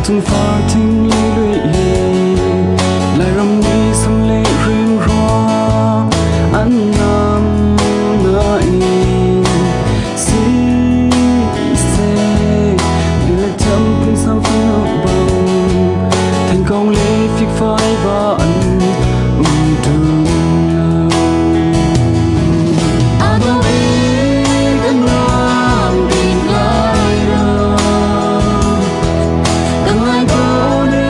Tlangcung far thing le lui hi Lairam nih sam le rim rua an nam nain siseh le tham phun sang phun bang thingkong le fikfai va an um ṭung lo. A dawh bik a nuam bik Lairam, dang lai ko ne.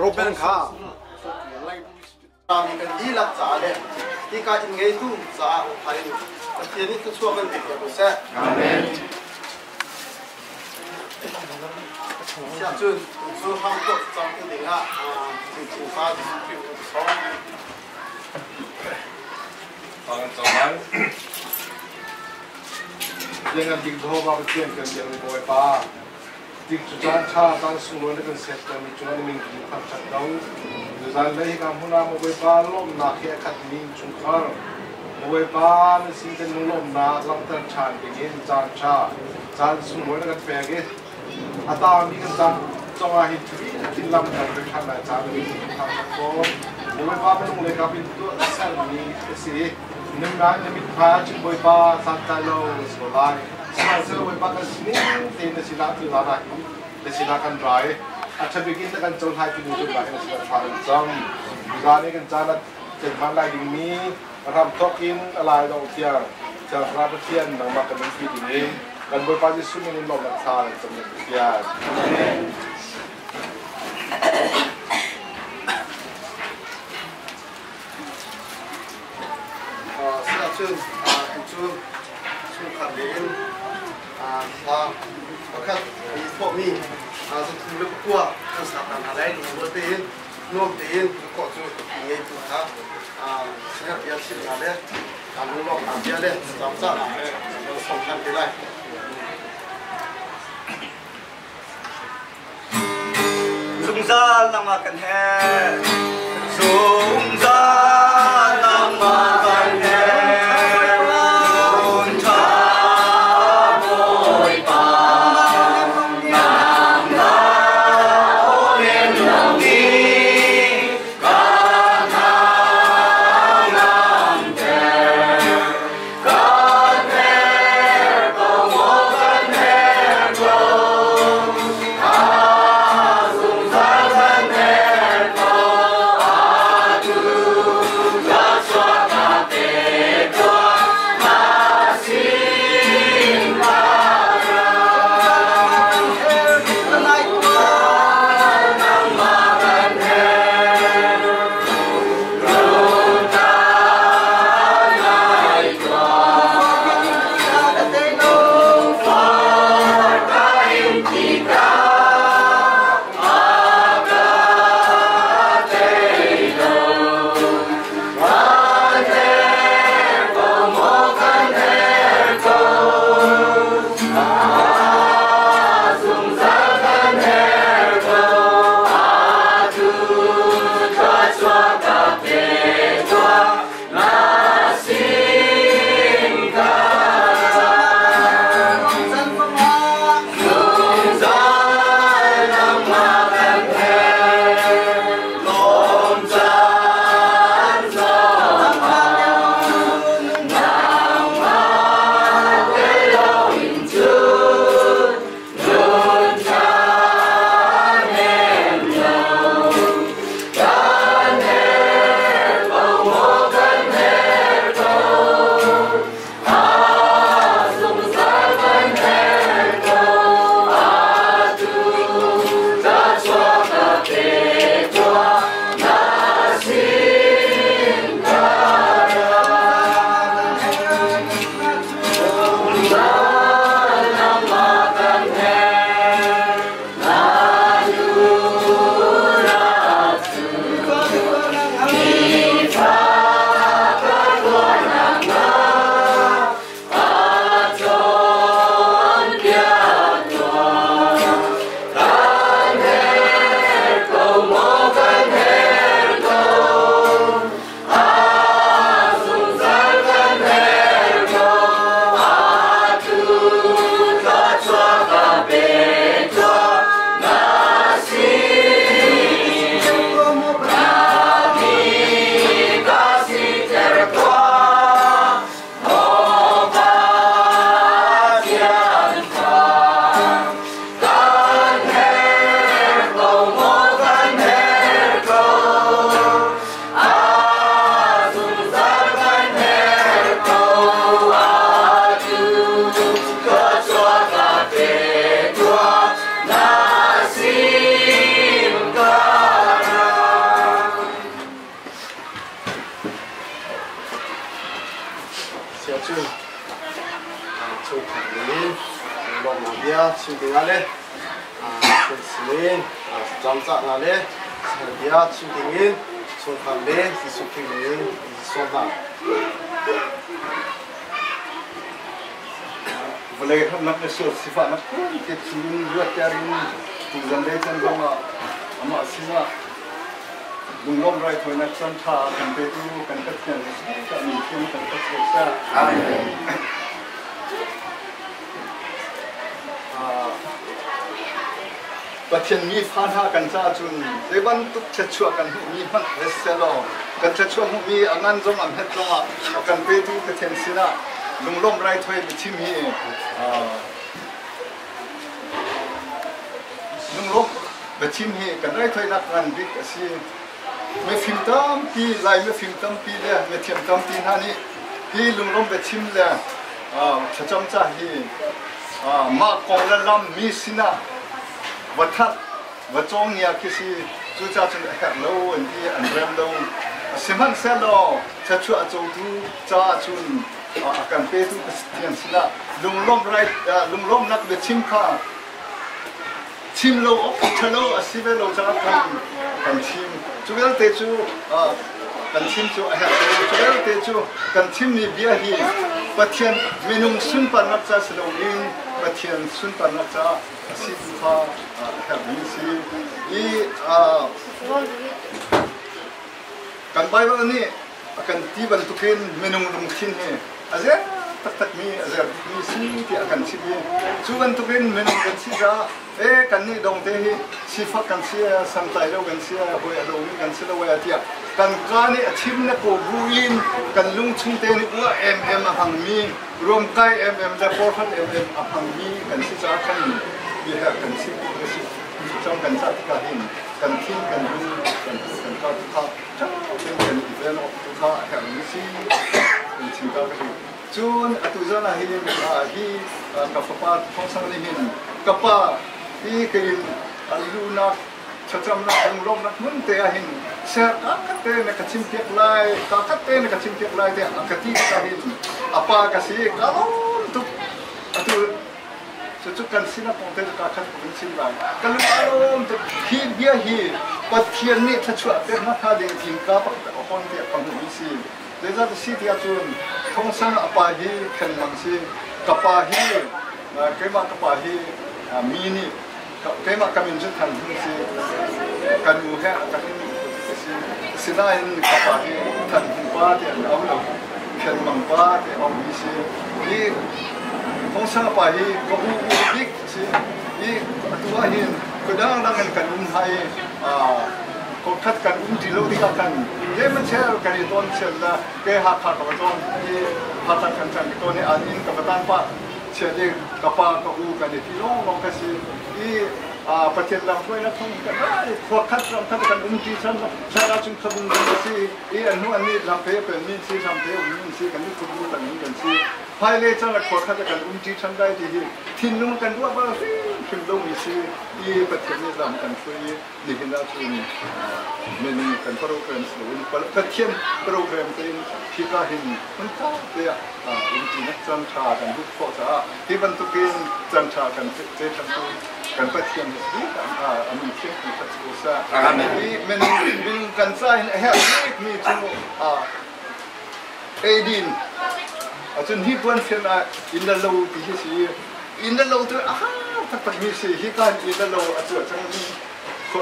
Robin kha kan dihlak caah le hika inn ngeitu caah phain Pathian nih thluachuah kan pe piak ko seh. Amen. Siah cun cu hang tuah cang te ding ah Cingcing fa Jesuh Khrih kan sawm. Lianngan bik Jehovah Pathian kan biakmi Bawipa, tik cu caan ṭha caan sunglawi na kan sertermi cungah na min kan thangṭhat ko. Tuzan lei hika hmun ah maw Bawipa lawmhnak he a khatmi innchungkhar, maw Bawipa na sin kan lunglawmhnak langhter ṭhan dingin caan ṭha caan sunglawi na kan pek i a taangmi kan caan cungah hin ṭhi lam kan ri ṭhan lai caan na min kan thangṭhat ko. Maw Bawipa minung lei kap in tuah sermi a si i nunnak na mithmai ah cun Bawipa santlai lo na si ko lai. Sihmanhsehlaw Bawipa kan sining tein na sinah tuzan ah hin na sinah kan ra i a ṭha bik in na kan cohlai timi zumhnak in na sinah thla kan cam. Tuzan i kan caan ah ceihmai lai dingmi hramthawk in a lai dongh tiang Thiang Thlarau Pathian nangmah kan umpi dingin kan Bawipa Jesuh min in lawmhnak thla kan cam na Pathian. Amen. Siahcun tu cu chungkhar in thla pakhat i thawhmi 309 kan sak hna lai lungrual tein nuam tein khawh cu ngeitu kha singer bia chim hna le lunglawmhnak bia le camcahnak he kan sawm than te lai. Zungzal nangmah kan herh. Zungzal nangmah kan herh. Hmun ṭha Bawipa. Nangmah aw nem nih kan hnangamter. Kan herh ko maw kan herh ko. Zungzal kan herh ko atu. Si ahcun chungkhar nih lawmhnak bia chim dingah le kan sinin camcahnak le bia chim dingin chungkhar le Jesuh Khrih min in sawm hna. Vawlei harnak le sual sifahnak vialte chungin luatter in tuzan le can zongah amah sinah lunglawm raithawinak caan ṭha kan petu kan Pathian Jesuh min thiang kan pathian seh. Amen. Pathian mi fa hna kan caah cun zei bantuk thluachuah kan hmuhmi hmanh selaw kan thluachuah hmuhmi a ngan zong a hmet zongah a kan petu Pathian sinah lunglawmh raithawi biachim hi lunglawmh biachim hi kan raithawinak ngan bik a si. Mifim tampi Lai mifim tampi le mithiam tampi hna nih hi lunglawmh biachim le thlacam ca hi mah kong le lam mi sinah va that va cawng ngia khi si. Cucaah cun a herh lo an ti, an rem lo. Sihmanhsehlaw thluachuah a cotu caah cun a kan petu Pathian sinah lunglawmnak biachim kha chim lo awk ṭhalo a si ve lo caah kan chim. Cu vialte cu kan chim cu a herh lo. Cu vialte cu kan chimmi bia hi Pathian minung sunparnak ca si loin Pathian sunparnak caah a si tu kha a herhmi a si. I kan Baibal nih a kan ti bantukin minung lungthin hi a zer taktakmi a zer bikmi si tiah a kan chimh i cu bantukin minung kan si caah e kannih dongte hi sifak kan si santlai lo kan si hawi a lomi kan si lo e tiah kan ka nih a chim na ko bu in kan lung chung te nih ua em a hmangmi ruamkai em le porhlat em a hmangmi kan si caah kan biaherh kan si si cang kan cah tikah hin kan thin kan lung kan kan ka kha ṭha tein kan i ven awk tu kha a herhmi si kan chim ta ka si. Cun atu zan ah hin hi ka fapa Thawngsang nih hin ka pa hi ka in lunak thlacamnak lunglawmhnak hmun te ah hin ser ka khat te na ka chim piak lai ka khat te na ka chim piak lai tiah a ka ti tikah hin a pa ka si ka lawm tuk. Atu Cucu kan sinah kong te ka khat kan chim lai. Ka lung a lawm tuk. Hi bia hi Pathian nih thluachuah pek hna ding in ka pakhat a hon tiah ka hmuh si. Zeizat si tiah cun Thawngsang a pa hi Khenmang si. Ka pa hi keimah ka pa hi mi nih keimah ka min cu Than Hung si. Ka nu he ka hin si. Sinain ka pa hi Than Hung pa tiah an au lo. Khenmang pa tiah au mi si. Hi Thawngsang pa hi ka u u bik si. I atu ah hin khuadang dang in kan um hna i khat kan um ti lo tikah kan man chel kan i ton chel la ke Hakha ka va ton i Hakha kan kan ka ton i an inn ka va tan pah chiat i ka pa ka u kan i ti lawng lawng ka si i Pathian lam hruainak thawng kan khua khat ram khat kan um ti chan chan ahcun khabung kan si i an hnu an nih lam pe pen min si lam pe um min si kan i khubu tan kan si hmailei caan ah khua khat ah kan umṭi ṭhan lai ti hi thinlung kan ruah bal hrimhrim lomi si i Pathian nih lam kan hruai i nihin ahcun minung kan program si loin Pathian program tein hika hin hmunthar te ah umṭinak caan ṭha kan hmuh khawh caah hi bantukin caan ṭha kan pe ṭhantu kan Pathian hi a min thiang kan khat ko seh. Hi minung kan ca hin a herh bikmi cu Eidin ahcun hi puan fian ah inn le lo ti hi si. Inn le lo cu a har taktakmi si. Hi ka inn le lo a tuah cangmi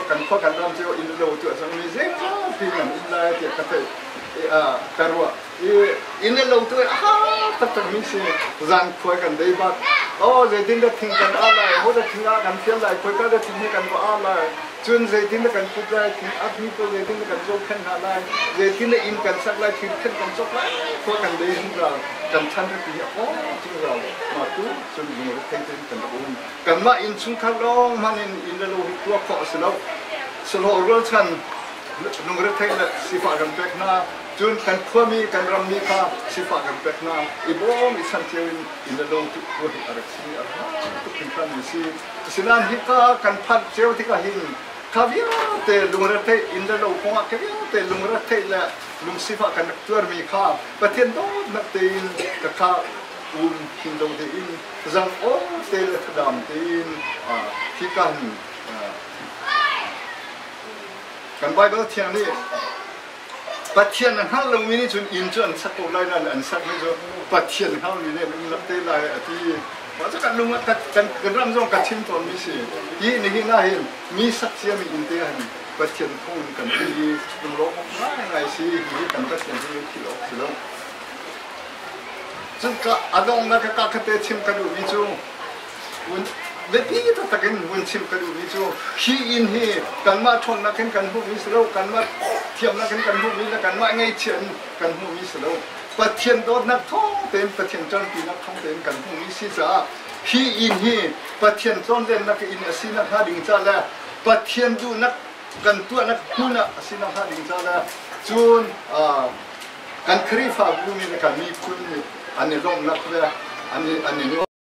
kan khua kan ram cio inn le lo tuah cangmi zeicahti nan um lai tiah ka theih ka ruah. I inn le lo tu a har taktakmi si. Zan khua kan dei bak. Oh, zeitin dah thing kan ah lai, ho dah thing ah kan fial lai, khoi ka dah thing hi kan va ah lai. Cun zeitin dah kan put lai, thing akmi pawl zeitin dah kan zohkhenh hna lai, zeitin dah inn kan sak lai, thil khenh kan cawk lai, khua kan dei zungzal, kan chan ripi hi a awng zungzal. Mah tu cun lungrethei tein kan rak um. Kanmah innchungkhar lawng hmanh in inn le lo hi tuah khawh a si lo. Sahlawh rualchan lungrethei le sifah kan pek hna. Cun kan khuami, kan rammi kha sifah kan pek hna. I bawm i chan cio in inn le lo tu hi a rak si, a rak tuk hringhranmi si. Asinain hika kan phanh cio tikah hin kha vialte lungretheih inn le lo kongah kha vialte Vialte lungretheih le lungsifah kan rak tuarmi kha Pathian dawtnak tein ka kha um hin lo tein zang aw te le thadam tein hi kan kan Bible thiang nih Pathian a hngal lomi nih cun inn cu an sak ko lai nain an sakmi cu Pathian hngalmi nih an lak te lai a ti. Mah cu kan lung ah kan ram zong ka chim tawnmi si. Hi nihin ah hin mi sak ciami inn te han Pathian phung in kan ti i lunglawm awk ngaingai si. Hihi kan Pathian hi thil awk si lo. Cun ka a donghnak ka ka te chim ka duhmi cu biapi taktak in vun chim ka duhmi cu hi inn hi kanmah ṭhawnnak in kan hmuhmi si lo, kanmah thiamnak in kan hmuhmi le kanmah ngaihchia in kan hmuhmi si lo. Pathian dawtnak thawng tein Pathian ṭanpinak thawng tein kan hmuhmi si caah hi inn hi Pathian tlawnlennak inn a si nakhnga ding ca le Pathian duhnak kan tuahnak hmun ah a si nakhnga ding ca le cun kan Khrihfabu nih le kan miphun nih an i lawmhnak le an i nuamh.